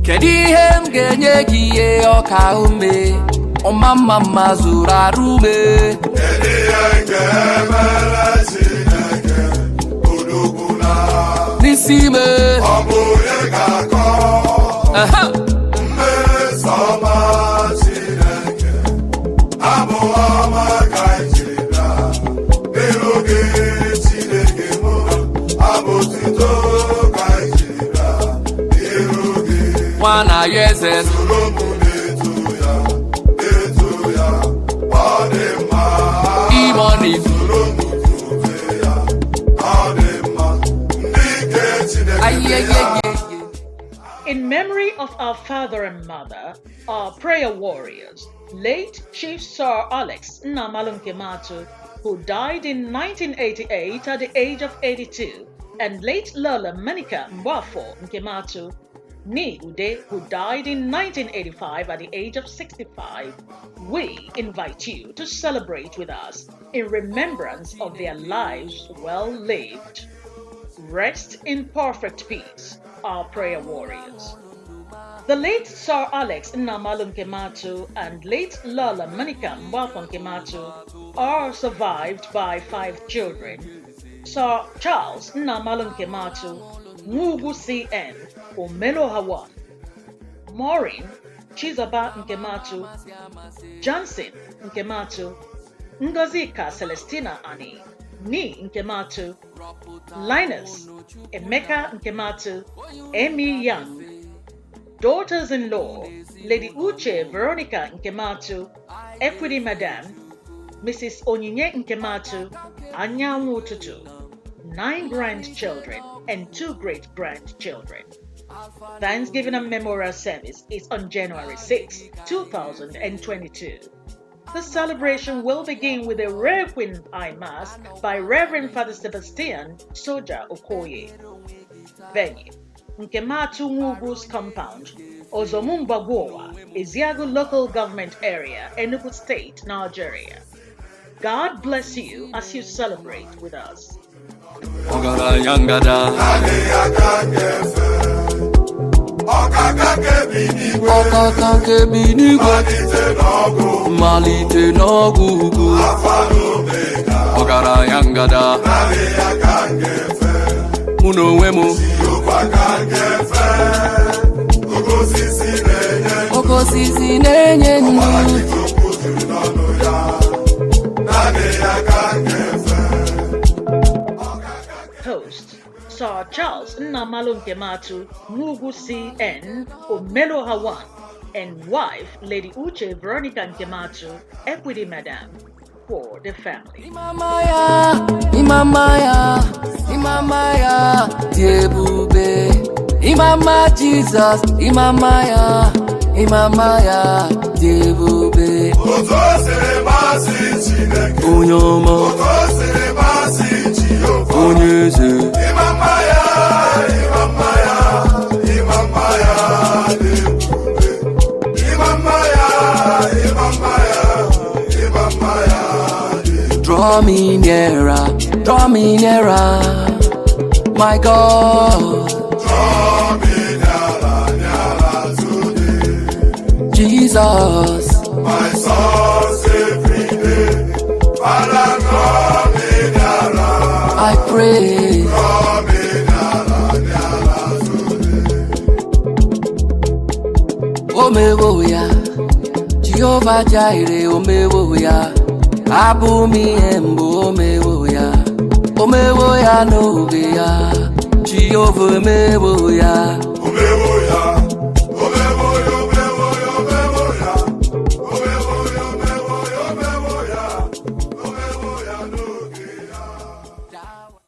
Kedu ihe m ga-enye gị ihe ọka ume ọma mma mma zuru arụ ume. Kedu ihe ga-emere Chineke odogwu na n'isi ime? Ọ bụ onye ga-akọ Aha. mmeso ọma Chineke? Abụ ọma ka anyị jiri bịa n'iru gị, Chineke mụ. Abụ otuto ka anyị jiri bịa n'iru gị. Nwa na ya eze. Soro mụ na-eto ya, na-eto ya, ọ dị mma. Imoni. Soro mụ tobe ya, ọ dị mma. Ndị nke Chineke bịa. Ayeyeye. In memory of our father and mother, our prayer warriors, late Chief Sir Alex Nnamalu Nkematu, who died in 1988 at the age of 82, and late Lola Monica Mgbafo Nkematu, nee Ude, who died in 1985 at the age of 65, we invite you to celebrate with us in remembrance of their lives well lived. Rest in perfect peace, our prayer warriors. The late Sir Alex Nnamalu Nkematu and late Lola Monica Mgbafo Nkematu are survived by five children: Sir Charles Nnamalu Nkematu, Mugu CN, Omeloha 1, Maureen Chizaba Nkematu, Johnson Nkematu, Ngozika Celestina Ani, nee Nkematu, Linus Emeka Nkematu, Amy Young, daughters-in-law, Lady Uche Veronica Nkematu, Equity Madam, Mrs. Onyinye Nkematu, Anyanwụ Ụtụtụ, nine grandchildren and two great-grandchildren. Thanksgiving and Memorial Service is on January 6, 2022. The celebration will begin with a Requiem High Mass by Reverend Father Sebastian Soja Okoye. Venue: Nkematu Nwugwu's compound, Ozomumbagwoa, Ezeagu Local Government Area, Enugu State, Nigeria. God bless you as you celebrate with us. Ọgaranya ngada. Naanị ya ka m ga-efe. Ọkaka kebi n'igwe. Ọkaka nke bi n'igwe. Malite n'ọgụ. Mmalite n'ọgwụ ugwu. Alfa na Omega. Ọgaranya ngada. Naanị ya ka m ga-efe. Mụ na onwe m. Jehova ka m ga-efe. Oke osisi na-enye ndụ. Oke osisi na-enye ndụ. Ọbara Chukwu juru n'ọnụ ya. Naanị ya ka m ga-efe. Host: Sir Charles Nnamalu Nkematu, Mugu CN, Omeloha 1, and wife Lady Uche Veronica Nkematu, Equity Madam, for the family. Ịmama ya, ịmama ya, ịmama ya dị ebube. Ịmama Jizọs, ịmama ya, ịmama ya dị ebube. Otu o siri masị Chineke. Onye ọma. Otu o siri masị Jehova. Onye eze. Ịma mma ya, ịma mma ya, ịma mma ya dị ebube. Ịma mma ya, ịma mma ya, ịma mma ya dị ebube. Draw me nearer, draw me nearer, my God. Draw me nearer, nearer to thee. Jesus. My source every day. Father, draw me nearer. I pray. Draw me nearer, nearer to thee. Omewo ya, Jehova Jireh, omewo ya, abụ m ihe mbụ, omewo ya, omewo ya n'oge ya, Jehova omewo ya.